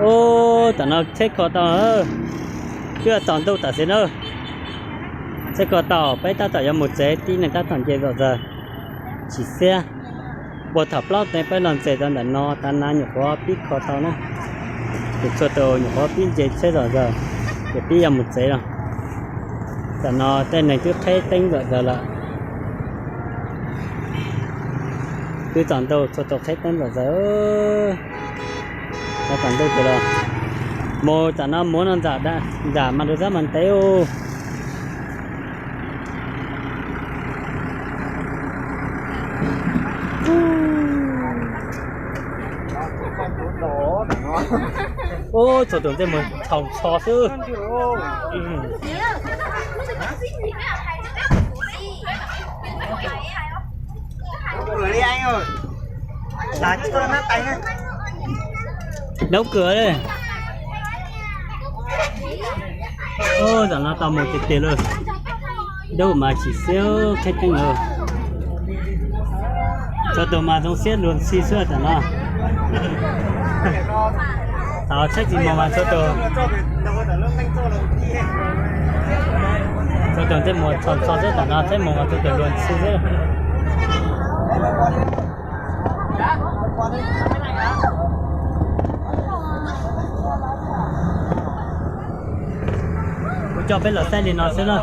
Ub, tam no tsheb kho tau, twb tsaus ntuj tam sim na. Tsheb kho tau, peb tab tom yuav mus tsev, tib neeg tab tom nce zom zaws, chim siab. Puag thaum plaub teev peb los ntses tau ntawm no, tav na nyuam qhuav pib kho tau na. Ces txhua tus nyuam qhuav pib nce tsheb zom zaws, ces pib yuav mus tsev los. Tam no tej neeg twb qheb teeb zom zaws lawm. Twb tsaus ntuj txhua tus qheb teeb zom zaws. Tsaus ntuj ces los mus tam no mus no nram mas rau sab mas ntev ub. Ub, txhua tus ntsej muag txhos txhos xwb. Dawb kawg li. Ub, tam no tau mus tiag tiag lawm. Dawb mas chim siab qheb teeb lawm. Txhua tus mas zoo siab luag ntxhi xwb tam no. Thaum tsheb tsis mus mas txhua tus, txhua tus ntsej muag txhos txhos xwb, tam no tsheb mus mas txhua tus luag ntxhi xwb. Kuv coj peb los saib li no xwb na.